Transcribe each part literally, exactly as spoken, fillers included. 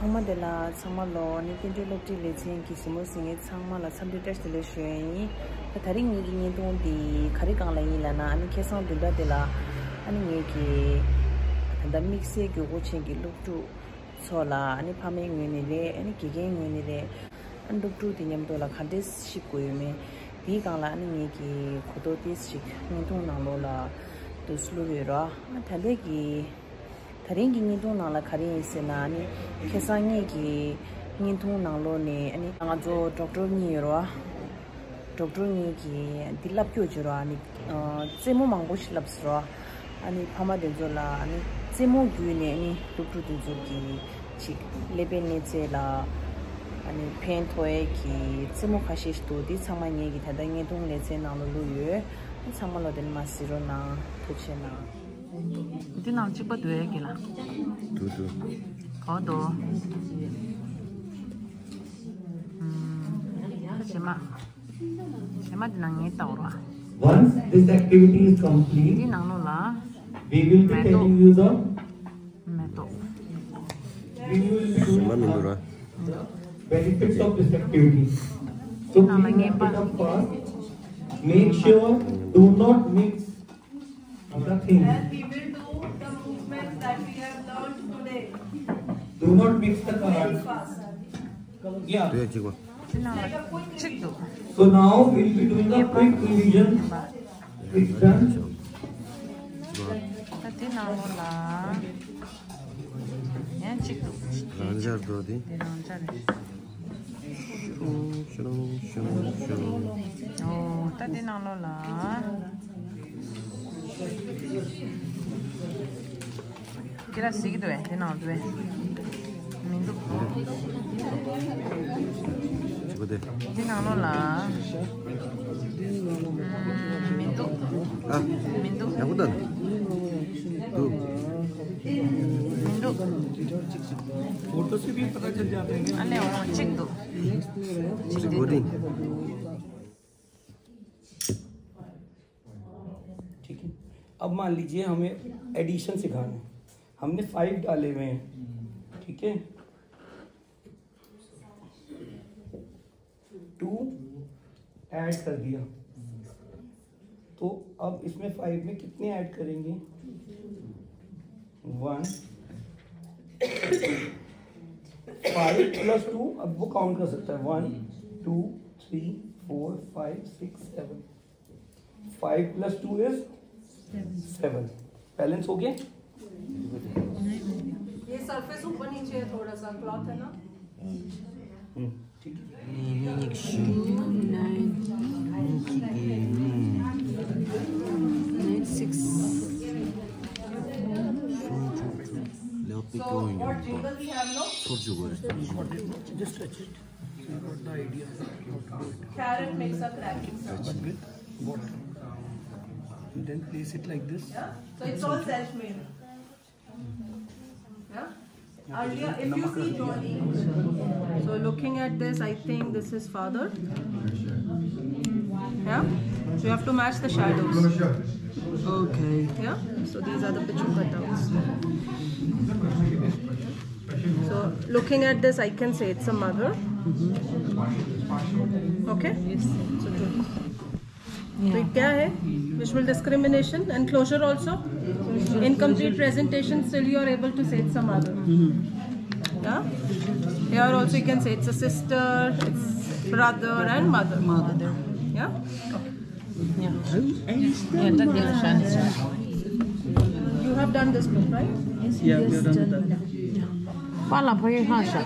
ཚང་མ་དེ་ལ་ཚང་མ་ལོ་ནི་བསྟན་འགྲོའི་སློབ་ཁྲིད་ལེ་ཚན་གྱི་གཟིགས་མོ་གཟིགས་མཁན་ཚང་མ་ལ་འཚམས་འདྲི་བཀྲ་ཤིས་བདེ་ལེགས་ཞུ་ཡ་ཡིན། ད་ད་རིང་ངེད་ཀྱི་བརྙན་ཐུང་འདི་ག་རེ་སྒང་ལ་ཡིན་ལབ་ན། ཨ་ནི་ཁ་སང་བདུན་ཕྲག་འདི་ལ་ཨ་ནི་ངེད་ཀྱི་ད་ལྟ་དམིགས་བསལ་དགོས་མཁོ་ཅན་གྱི་སློབ་ཕྲུག་ཚོ་ལ་ཨ་ནི་ཕ་མའི་ངོས་ནས་རེད། ཨ་ནི་དགེ་རྒན་ངོས་ནས་རེད། ཨ་ནི་སློབ་ཕྲུག་དེ་མཉམ་དུ་ལ་ག་འདྲས་ཤིག་དགོས་ཡོད་མེད་དེའི་སྒང་ལ་ཨ་ནི་ངེད་ཀྱི་གོ་རྟོགས་ཏོག་ཙམ་ཞིག་བརྙན་ཐུང་ནང་ལོགས་ལ་དུ་བླུགས་ཡོད་ར། ཨ་ད་ལྟའི་གི་ད་རིང་གི་བརྙན་ཐུང་ནང་ལ་ག་རེ་ཡིན་ཟེར་ན། ཨ་ནི་ཁ་སང་ངེད་ཀྱི་བརྙན་ཐུང་ནང་ལོགས་ནས་ཨ་ནི་ང་ཚོ་ཌོག་ཊར་གཉིས་ཡོད་ར། ཌོག་ཊར་གཉིས་ཀྱིས་འདི་ལབ་སྐྱོར་བྱོས་ར། ཨ་ནི་ཨ་རྩེད་མོ་མང་པོ་ཞིག་ལབ་སོང་ར། ཨ་ནི་ཕ་མ་དེ་ཚོ་ལ་ཨ་ནི་རྩེད་མོ་བརྒྱུད་ནས་ཨ་ནི་སློབ་ཕྲུག་དེ་ཚོ་གི་ཅིག་ཀླད་པའི་གནས་ཚད་ལ་ཨ་ནི་ཕན་ཐོགས་ཡས་ཀྱི་རྩེད་མོ་ཁ་ཤས་ཤིག་འདུག་འདི་ཚང་མ་ངེད་ཀྱི་ད་ལྟ་བརྙན་ཐུང་ལེ་ཚན་ནང་ལ་བླུགས་ཡོད། ཨ་ཚང་མ་ལོ་དེ་ནི་མ་གཟིགས་རོགས་གནང་། ཐུགས་རྗེ་གནང་། འདི་ནང་གཅིག་པ་འདུག་ཨེ་གི་ལ། འདུག་འདུག་གོ་འདུག་ཨུམ། ད་རྗེས་མ། རྗེས་མ་འདི་ནང་ངས་ལྟ་བར་བ། Once this activity is complete, འདི་ནང་ལོགས་ལ། We will be མེ་ཏོག telling you the མེ་ཏོག we will be རྗེས་མ་doing མི་འདུག་ར། the benefits of this activity. So please wrap it up fast. Make sure do not mix the thing. And we will do the movements that we have learned today. Do not mix the cards. Very fast. Yeah. དེ་གཅིག་པ། འདི་ནང་ལ་གཅིག་འདུག So now we'll be doing a quick revision. It's done. ད་འདི་ནང་ལོགས་ལ་ཡང་གཅིག་འདུག་རང་འཇགས་འགྲོ་དེ། འདི་རང་འཇགས་རེད། ཤུ་རུང་ཤུ་རུང་ཤུ་རུང་། ཨོ་ད་འདི་ནང་ལོགས་ལ། ཁྱེད་རང་གཟིགས་ཀྱི་འདུག་གས། དེ་ནང་འདུག་གས། མི་འདུག་གཅིག་པ་དེ། དེ་ནང་ལོགས་ལ། ཨམ། མི་འདུག་ཨ། མི་འདུག་ཡག་པོ་འདུག་འདུག་མི་འདུག་ཨ་ལས་འོང་གཅིག་འདུག་གཅིག་འདུག ठीक है। अब मान लीजिए हमें एडिशन सिखाना है, हमने फ़ाइव डाले हुए हैं, ठीक है, टू ऐड कर दिया, तो अब इसमें फ़ाइव में कितने ऐड करेंगे? वन। फ़ाइव प्लस टू, अब वो काउंट कर सकता है, one, two, three, four, five, six, seven. Five plus two is seven. Balance हो गया? ये सरफेस ऊपर नीचे है थोड़ा सा, क्लॉथ है ना। हम्म, ठीक है। So what jingles have no? Just touch it. So you got the idea. Carrot makes a cracking sound. But with water. And then place it like this. Yeah? So it's all self-made. Yeah? Earlier, if you see Johnny, so looking at this, I think this is father. Yeah? So you have to match the shadows. Okay. Yeah? So these are the picture cutouts. So looking at this, I can say it's a mother. Okay? So तो ये क्या है? Visual discrimination and closure also. Incomplete presentation, still you are able to say it's a mother. Yeah? Here also you can say it's a sister, it's brother and mother. Mother. Yeah? Okay. You have done this book, right? Yeah, we have done that. པཱ་ལགས་ཕ་གི་ཧ་ཤ།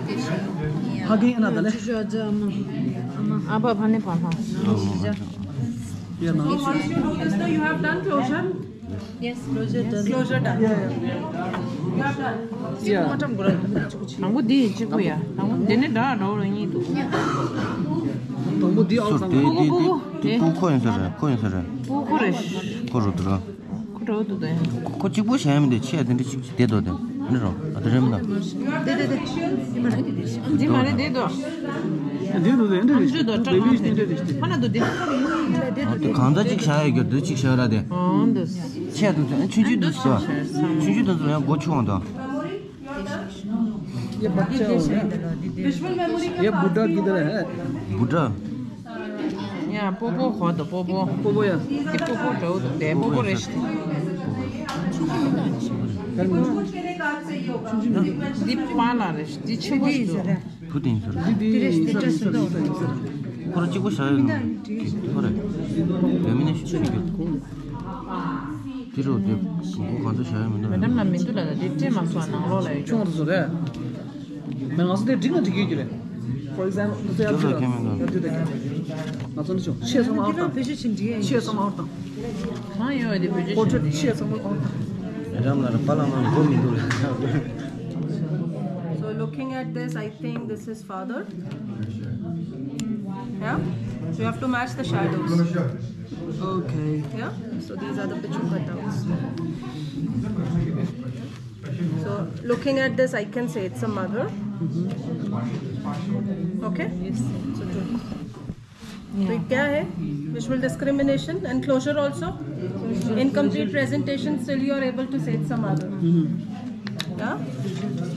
ཕ་གི་ཨ་ན་ད་ལེ། ཨ་ཕ་ཕ་ནི་པཱ་ལགས། Yeah, no. So once you do this, now you have done closure. Yes, closure done. Closure done. Yeah, yeah. You have done. Yeah. དང་པོ་འདི་གཅིག་པུ་ཡ། དང་པོ་འདི་ནི་འདྲ་འདྲ་བོ་རང་ཉིད་འདུག་དང་པོ་འདི་ཨང་སང་། ཁོ་ཁོ་ཁོ་ཁོ། དེ་ཁོ་ཁོ་ཡིན་ས་རེད། ཁོ་ཡིན་ས་རེད། ཁོ་ཁོ་རེད། ཁོ་རུ་འདུག་ར། ཁོ་འདྲ་བོ་འདུག་ད་ཡ། ཁོ་ཁོ་གཅིག་པུ་བྱས་ཡ་མི་འདུག་ཆེ་ཡ་དེ་འདྲ་གཅིག་གཅིག་བསྡད་འདུག་དེ་འདྲ་རོ། ཨ་དེ་རེད་མི་འདུག་དེ་དེ་དེ། འདི་མ་རེད་དེ་འདུག་འདི་མ་རེད་དེ་འདུག་ཨ་འཇུ་འདུག་ཀྲང་ཨ་ཧ་ན་འདུག་དེ་ཁ་རུ་ཡོང་ཡིན་ལ་དེ་འདུག་དེ། གང་ཟག་གཅིག་བྱ་ཡ་གྱུར་དུས་གཅིག་བྱ་ར་དེ། ཨང་འདུག་ཆེ་ཡ་དུ་ཚོད་ཆུང་ཆུང་དུ་ཚོད་ཆུང་ཆུང་དུ་ཚོད་ཡང་སྒོ་ཆུང་བ་དང་། ये बच्चा हो ना। Visual memory के ये पास बुड्ढा भी किधर है? बुड्ढा। या, पोपो हो तो पोपो। पोपो या। ये पोपो रहो तो दे, पोपो रेस्ट। दीप पाला रेस्ट, दी छिबो। ཕུ་དེ་ཡིན་ཟེར། འདི་འདི་ཡིན་ཟེར། ཁོ་ར་གཅིག་པོ་བཞག་ཡོད་ན། ཁོ་ར་ཡོད་མིན་ན་ཤུགས་ཆེ་གི། དེ་རུ་དེ་གོང་གོང་གང་ཚོད་བཞག་ཡོད་མིན་ན། མེ་ཌམ་ལ་མི་འདུག་ལ། ད་དེ་སྤྲད་མ་སོང་། ནང་ལོགས་ལ་ཡོད། ཆུང་རུ་བཟོ་རེད། མེ་ང་ཚོ་དེ་འགྲིག་ན་འགྲིག་གི་རེད། For example ང་ཚོ་ཡར་འགྲོ་ད་ཁྱེད་མེད་ན། ཡར་འགྲོ་ད་ཁྱེད། ང་ཚོ་ནི་ཆུང་ཆེ་ཚང་མ་ཨར་དང་། ཆེ་ཚང་མ་ཨར་དང་། གང་ཡོད་དེ་བེད་སྤྱོད་བྱེད་ཆེ་ཚང་མ་ཨར་དང་། རམ་ལ་ར་པ་ལ་མ་མགོ་མི་འདུག་ལ། So looking at this, I think this is father. Yeah? So you have to match the shadows. Okay. Yeah? So these are the picture cutouts. So looking at this, I can say it's a mother. Okay? Yes. So two. तो ये क्या है? Visual discrimination and closure also. Incomplete presentation, still you are able to say it's a mother. Yeah?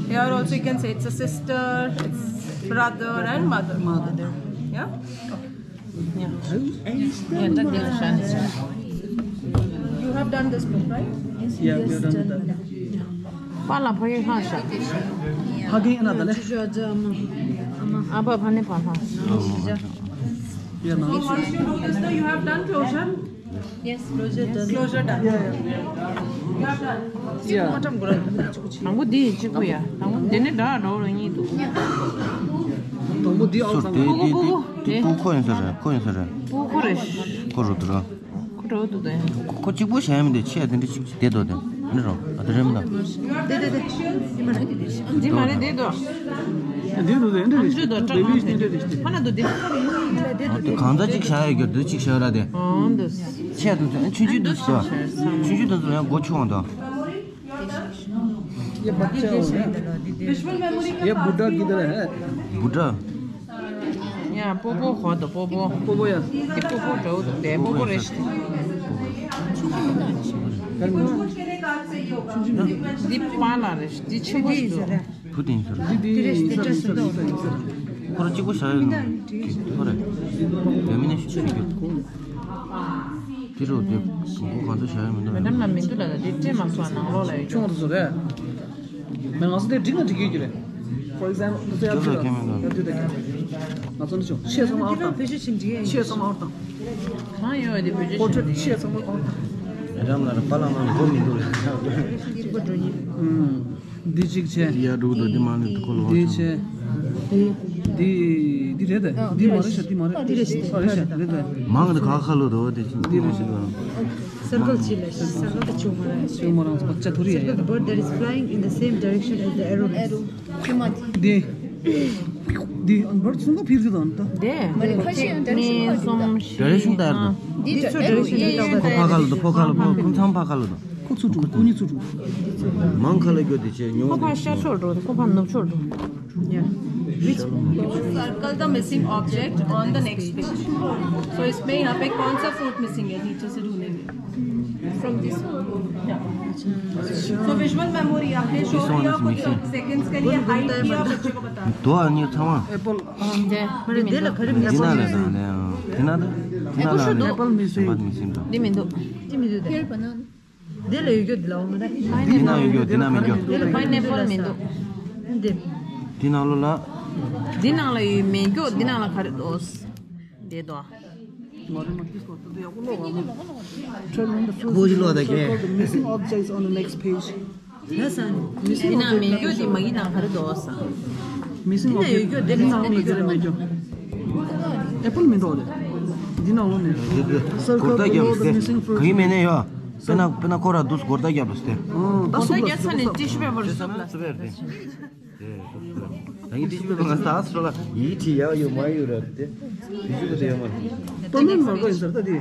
Here also you can say it's a sister, it's brother and mother. Mother. Yeah? You have done this book, right? Yeah, we have done that. པཱ་ལགས་ཕ་གི་ཧ་ཤ། ཕ་གི་ཨ་ན་ད་ལེ། ཨ་ཕ་ཕ་ནི་ཕ་ཕ། Yeah, no. So once you do this, now you have done closure. Yes, closure done. Closure done. Yeah, yeah. You have done. Yeah. དང་པོ་འདི་གཅིག་པུ་ཡ། དང་པོ་འདི་ནི་འདྲ་འདྲ་བོ་གཉིས་འདུག་དང་པོ་འདི་ཨང་སང་། དེ་དེ་དེ་དེ་ཁོ་ཁོ་ཡིན་ས་རེད། ཁོ་ཡིན་ས་རེད། ཁོ་ཁོ་རེད། ཁོ་རུ་དུ་ར། ཁོ་འགྲོ་འདུག་དེ། ཁོ་གཅིག་པོ་བྱས་མི་འདུག་ཆེ་དེ་འདྲ་གཅིག་གཅིག་བསྡད་འདུག་དེ། ཨ་ནི་རོ། ཨ་དེ་རེད་མི་འདུག་དེ་དེ་དེ། འདི་མ་རེད་དེ་དོ། འདི་འདུག་དེ་འདྲ་རེད། ཨ་འདྲ་དོ་ཁ་ན་དོ་དེ། ཨ་དེ་གང་ཚ་གཅིག་བྱ་ཡ་གྱུར་དུ་གཅིག་བྱ་ར་དེ། ཨང་དུ། ཆེ་དུ་ཆུང་ཆུང་དུ་ཟོ། ཆུང་ཆུང་དུ་ཟོ་ཡང་སྒོ་ཆུང་དང་། ये बच्चा हो ना। ये बुड्ढा किधर है? बुड्ढा। या, पोपो हो तो पोपो। पोपो या। ये पोपो रहो तो दे, पोपो रेस्ट। दीप पाला रेस्ट, दी छिबो। ཕུ་དེ་ཡིན་ཟེར། འདི་འདི་ཡིན་ཟེར། ཁོ་ར་གཅིག་པོ་བཞག་ཡོད་ན། ཁོ་ར་ཡོད་མིན་ན་ཤུགས་ཆེ་གི། དེ་རུ་དེ་གོང་གོང་གང་ཚོད་བཞག་ཡོད་མིན་ན། མེ་ཌམ་ལ་མི་འདུག་ལ། ད་དེ་སྤྲད་མ་སོང་། ནང་ལོགས་ལ་ཡོད། ཆུང་རུ་བཟོ་རེད། མེ་ང་ཚོ་དེ་འགྲིག་ན་འགྲིག་གི་རེད། For example ང་ཚོ་ཡར་འགྲོ་ད་ཁྱེད་མེད་ན། ཡར་འགྲོ་ད་ཁྱེད། ང་ཚོ་ནི་ཆུང་ཆེ་ཚང་མ་ཨར་དང་། བེད་སྤྱོད་བྱེད་འགྲིག་ཡ་ཡོད། ཆེ་ཚང་མ་ཨར་དང་། གང་ཡོད་དེ་བེད་སྤྱོད་བྱེད་འགྲིག་ཆེ་ཚང་མ་ཨར་དང་། རམ་ལ་ར་པ་ལ་མ་མགོ་མི་འདུག་ལ། འདི་གཅིག་བྱས། འདི་ཡར་འགྲོ་གི་འདུག་འདི་མ་ནི་ཁོ་ལོ་འདི་བྱས། འདི་འདི་འདི་རེད་དེ། འདི་མ་རེད་ཤག་འདི་མ་རེད། འདི་རེད་ཤག་འདི་རེད་དེ། མང་གི་ཁ་ཁ་ལོ་དོ་དེ་འདི་རེད་ཤག་སར་ཀལ་ཅི་ལ་ཤག་སར་ཀལ་དེ་ཅུང་མ་རེད། ཅུང་མ་རང་ཚོ་བག་ཆགས་ཐུར་ཡ་ཡ། Circle, the bird that is flying in the same direction as the arrow. འདི་འདི་ཨན་བར་ཚུང་ག་ཕིར་གི་དང་ད། འདི་མ་རེད། ཁ་ཤས་ཡང་ཌ་རེག་ཤན་གསུམ་བཞི། ཌ་རེག་ཤན་ལྟར་དང་། འདི་ཚོ་ཌ་རེག་ཤན་ལྟར་དང་། ཕོ་ཁ་ལ་དང་། ཕོ་ཁ་ལ། ཕོ་ཁོང་ཚང་ཕ་ཁ་ལ་དང་། ཁོ་ཚུར་འགྲོ། ཁོ་གཉིས་ཚུར་འགྲོ། མང་ཁ་ལ་རྒྱོ་དེ་ཆེ་ཉོ། ཁོ་ཕར་ཤར་ཕྱོགས་འགྲོ། ཁོ་ཕར་ནུབ་ཕྱོགས་འགྲོ། Yeah. Which? Circle the missing object on the next page. So इसमें यहाँ पे कौन सा फ्रूट मिसिंग है, नीचे से ढूंढेंगे। From this one. Yeah. So visual memory, आपने शो किया कुछ सेकंड्स के लिए, हाइड किया, बच्चे को बता दिया। དོ་ཨ་ནི་ཚང་མ། Apple. འདི་མ་རེད། འདི་ལ་ག་རེ་མི་འདུག་འདི་ན་ལ་དང་ནས་ཨ། དེ་ན་ད། དེ་ན་ལ་ནས་Apple missing. Apple missing འདུག་འདི་མི་འདུག་འདི་མི་འདུག་ད། འདི་ལ་ཡོད་རྒྱུ་འདི་ལ་འོ་མ་རེད། འདི་ན་ཡོད་རྒྱུ་འདི་ན་མེད་རྒྱུ། འདི་ལ་པའི་ནེ་པལ་མི་འདུག་འདི། འདི་ནང་ལོགས་ལ། འདི་ནང་ལ་ཡོད་མེད་རྒྱུ། འདི་ནང་ལ་ག་རེ་འདུག་འདི་དོ། ཁོ་ཅི་ལོ་ད་གས། Circle the missing objects on the next page. འདི་ན་མེད་རྒྱུ། འདི་མ་གི་ནང་ག་རེ་འདུག་ས། Missing object འདི་ན་ཡོད་རྒྱུ། འདི་ནང་ལ་ག་རེ་མེད་རྒྱུ། Apple མི་འདུག་ལེ། འདི་ནང་ལོགས་ནས། Circle below the missing fruit. ག་གི་མེད་ནས་ཡོད། དཔེར་ན་དཔེར་ན་ཁོ་ར་འདུག་སྒོར་རྟ་བརྒྱབ་ལ་སྟེ། ཨོ་ད་སུབ་ལ་སུབ་ལ་སུབ་ལ། ཏི་ཤུ་པེ་པར་སུབ་ལ། སུབ་པེ་ར་སྟེ། ད་ངས་ཏི་ཤུ་པེ་པར་ང་ད་སུབ་ལ་ཡིད་ཁྲི་ཡག་ཡོད་མ་ཡོད་ར་སྟེ། ཏི་ཤུ་པེ་པར་ཡོད་མ་རེད། པ་མེན་མ་གོ་ཡིན་ཟེར་ད་དེ།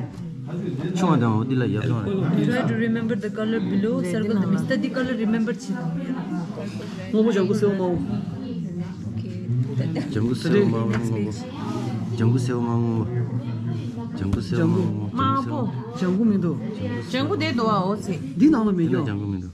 ཆུང་བ་དང་འོ་འདི་ལ་ཡག་ཐོང་རེད། Try to remember the color below. Circle the missing. ད་འདི་ཀ་ལར་རི་མེམ་བར་བྱེད། སྔོན་པོ། ལྗང་གུ་སེར་པོ། དམར་པོ། སྔོན་པོ། ལྗང་གུ་སེར་པོ་དམར་པོ། སྔོན་པོ། ལྗང་གུ་སེར་པོ་དམར་པོ། སྔོན་པོ། ལྗང་གུ་སེར་པོ་དམར་པོ། དམར་པོ། ལྗང་གུ་མི་འདུག་ལྗང་གུ་དེ་འདུག་ཨ། འོ་ཚེ། འདི་ནང་ལ་མེད་ཀྱང་། ལྗང་གུ་མི་འདུག་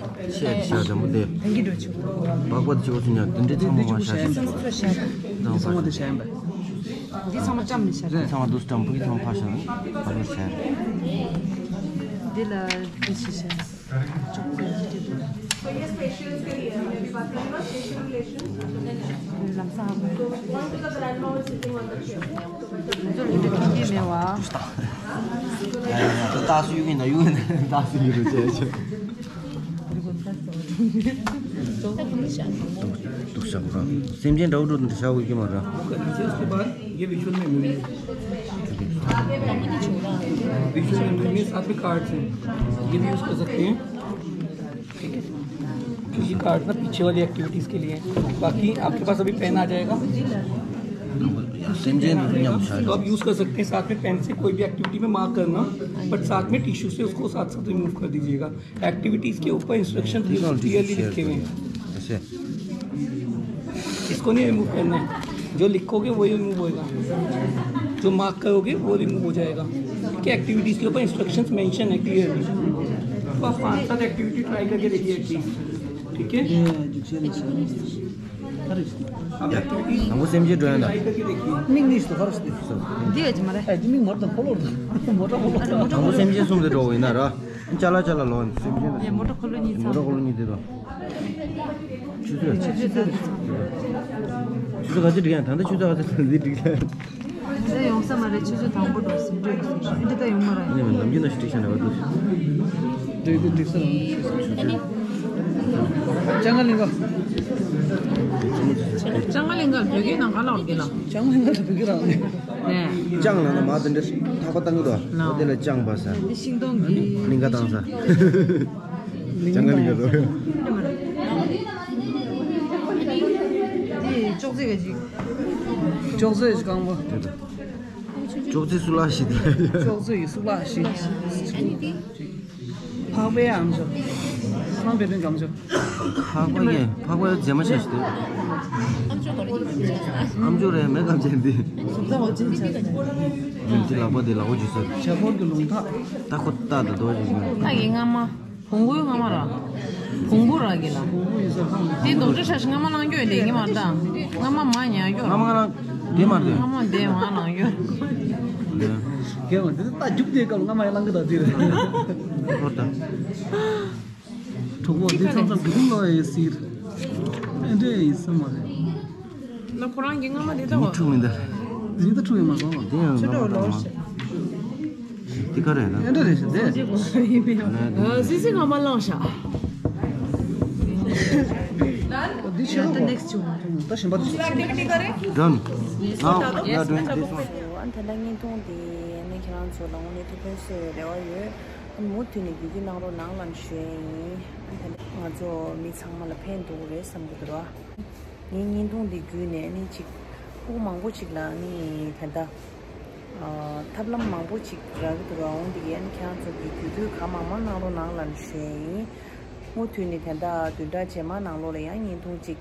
ཤེས་བྱ་འཇམ་པོ་དེ། ཕན་གྱི་འགྲོ་ཆུ། པགས་པ་དེ་ཆུ་བོ་ཚུན་ཉག་དེ་འདྲའི་ཚང་མ་མ་བྱ་ཞིག་ཚང་མ་ཚོ་བྱ། ཚང་མ་དེ་བྱ་ཡིན་པ། འདི་ཚང་མ་བཀྲམ་ནས་བྱ། ཚང་མ་དུ་སྐྲམ་བུ་གི་ཚང་མ་ཕ་ཤང་ཨ་ནི་བྱ། འདི་ལ་འདི་ཞིག་བྱ། So yes, patients के लिए अभी बात करेंगे, patient relation। ལམ་སང་ཧ་གོ། So one to the grandma who is sitting on the chair। ཚོ་ལུས་འདི་ཐུག་གི་མེད་བ། ད་སུ་ཡུག་ཡིན་ན་ཡུག་ཡིན་ན་ད་སུ་ཡུག་རུ་བྱས་ཆོག་འདུག་ཤག་ར། སེམས་ཅན་འདྲ་བོ་འགྲོ་འདུག་ཤག་འོས་ཀྱི་མ་ར། इसके बाद ये विजुअल में मिली। विजुअल में मिली, साथ में कार्ड्स हैं, ये भी यूज़ कर सकते हैं। ठीक है, ये कार्ड ना पीछे वाली एक्टिविटीज़ के लिए है। बाकी आपके पास अभी पेन आ जाएगा। སེམས་ཅན་དང་མཉམ་དུ་བཞག། तो आप यूज़ कर सकते हैं, साथ में पेन से कोई भी एक्टिविटी में मार्क करना, बट साथ में टिश्यू से उसको साथ साथ रिमूव कर दीजिएगा। एक्टिविटीज के ऊपर इंस्ट्रक्शन क्लियरली लिखे हुए हैं। ऐसे। इसको नहीं रिमूव करना है, जो लिखोगे वही रिमूव होएगा, जो मार्क करोगे वो रिमूव हो जाएगा। ठीक है, एक्टिविटीज के ऊपर इंस्ट्रक्शंस मेंशन है क्लियरली। तो आप पाँच सात एक्टिविटी ट्राई करके देखिए एटलीस्ट। ठीक है, आप एक्टिविटीज नमो सेम जे ड्राइंग ट्राई करके देखिए। མིག་གཉིས་སུ་ཧར་སྟེ། འདི་ཡོད་ཀྱི་མ་རེད། ཨ་འདི་མིག་མར་དང་ཁོ་ལོར་དང་མོ་ཊ་ཁོ་ལོར་དང་། དང་པོ་སེམས་ཅན་གསུམ་དེ་འགྲོ་བ་ཡིན་ན་ར། ཅ་ལག་ཅ་ལག་ལོ་སེམས་ཅན་དང་། མོ་ཊ་ཁོ་ལོ་གཉིས་མོ་ཊ་ཁོ་ལོ་གཉིས་དེ་དང་། ཆུ་ཚོད། ཆུ་ཚོད་ག་ཚོད་འགྲིག་ཡང་ད་ལྟ་ཆུ་ཚོད་ག་ཚོད་འདི་འགྲིག་ལ། འདི་ཡོང་ས་མ་རེད། ཆུ་ཚོད་དང་པོ་འགྲོ་ཟིན་འགྲོ་ཡོང་ས་རེད། འདི་ད་ཡོང་མ་རེད། ཨ་ནི་ནམ་རྒྱུན་ན་ཞིག་འགྲིག་ས་རེད་བ་འདུག་འགྲིག་འདི་འགྲིག་ས་རེད། ལྕང་ག་གླིང་ག་ལྕང་ག་གླིང་ག་བོད་སྐད་ནང་ག་ལབ་གི་ལ། ལྕང་ག་གླིང་ག་ལ་བོད་སྐད་རང་ནས། ལྕང་ལ་ན་མ་དེ་འདྲ་ཐག་པ་བཏང་གི་འདུག་འོ་དེ་ལ་ལྕང་པ་ས། འདི་ཤིང་སྡོང་གི་གླིང་ག་བཏང་ས། ལྕང་ག་གླིང་ག་རོ། འདི་ཅོག་ཙེ་ག་ཅིག་ཅོག་ཙེ་ཞིག་གང་པོ། ཅོག་ཙེ་སུ་ལ་ཞིག་ཅོག་ཙེ་ཡི་སུ་ལ་ཞིག་འཕགས་པའི་ཨམ་ཅོག་སང་བེ་ཏན་གམ་ཅོག་འཕགས་པ་ཡི་འཕགས་པ་ཡི་རྫས་མ་ཆ་ཞིག་དེ། ཨམ་ཅོག་རེད་མེད་གམ་ཅན་འདི། གཟུགས་ཚང་བ་ཅན་ཆ་ཞིག་འདི་ལག་པ་འདི་ལག་པ་ཇུས་སོ། བྱ་འཁོར་གྱི་ལུང་ཐག་ད་ཁོ་ཏག་ཏག་དོ་ཞིག་ཡོད། ཏག་གི་རྔ་མ། བོང་བུའི་རྔ་མ་ར། བོང་བུ་ར་གི་ལ། བོང་བུ་ཡིན་ས་ཁང་། དེ་རྡོག་ཁྲ་ཤ་ཤ་རྔ་མ་ལང་རྒྱུ་ཡོད་དེ་གི་མ་རེད་ད། རྔ་མ་མ་ཉལ་རྒྱུ་ར། རྔ་མ་ལང་དེ་མ་རེད། རྔ་མ་དེ་མ་ལང་རྒྱུ། རྒན་ལགས་འདི་ད་རྒྱུག་དེ་སྐབས་རྔ་མ་ཡང་ལང་གི་ད་དེ་རེད། ཧོ་ད། གྲོགས་པོ་འདི་ཚང་ཚང་གི་ལོ་ཡི་སིར། ཨེ་འདྲ་ཡིན་ས་མ་རེད། ན་ཁོ་རང་གི་རྔ་མ་དེ་ད་དེ་མི་འཁྲུག་མི་འདུག་འདི་ད་འཁྲུག་ཡོད་མ་སོང་བ། དེ་ཡང་རྔ་མ་ད་མ། འདི་ག་རེད་ན། ཨེ་འདྲ་རེད་ཤག་དེ། སི་སི་རྔ་མ་བླངས་ཤག་འདི་ཤེས་རོགས། ད་གཞན་པ་དེ་ཤེས། Done. Now we are doing this one. ཨ་ད་ལྟ་བརྙན་ཐུང་དེ་ནི་ཁྱེད་རང་ཚོ་ལ་དངོས་གནས་ཐུགས་ཕན་གསོས་རེ་བ་ཡོད། ཨ་མུ་མཐུད་ནས་བརྒྱུད་སྐུལ་གནང་རོགས་གནང་ལབ་ཞུ་ཡ་ཡིན། ཨ་ད་ང་ཚོ་མི་ཚང་མ་ལ་ཕན་ཐོགས་རེད་བསམ་གི་འདུག་ར། ངའི་བརྙན་ཐུང་འདི་བརྒྱུད་ནས་ནི་ཅིག་ཕྲུ་གུ་མང་པོ་ཅིག་ལ་ནི་ད་ལྟ་ཨ་ཐབས་ལམ་མང་པོ་ཅིག་རག་གི་འདུག་ར། འོང་འདི་ཡན་ཁྱེད་རང་ཚོ་གིས་བརྒྱུད་སྐུལ་གང་མང་མང་གནང་རོགས་གནང་ལབ་ཞུ་ཡ་ཡིན། མུ་མཐུད་ནས་ད་ལྟ་བདུན་ཕྲག་རྗེས་མ་ནང་ལོགས་ལ་ཡང་བརྙན་ཐུང་ཅིག་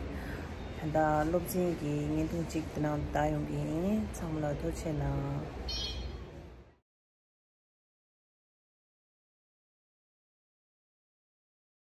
ད་ལྟ་སློབ་ཚན་གྱི་བརྙན་ཐུང་ཅིག་དེ་ནང་བདའ་ཡོང་གི་ཡིན། ཚང་མ་ལ་ཐུགས་རྗེ་གནང་།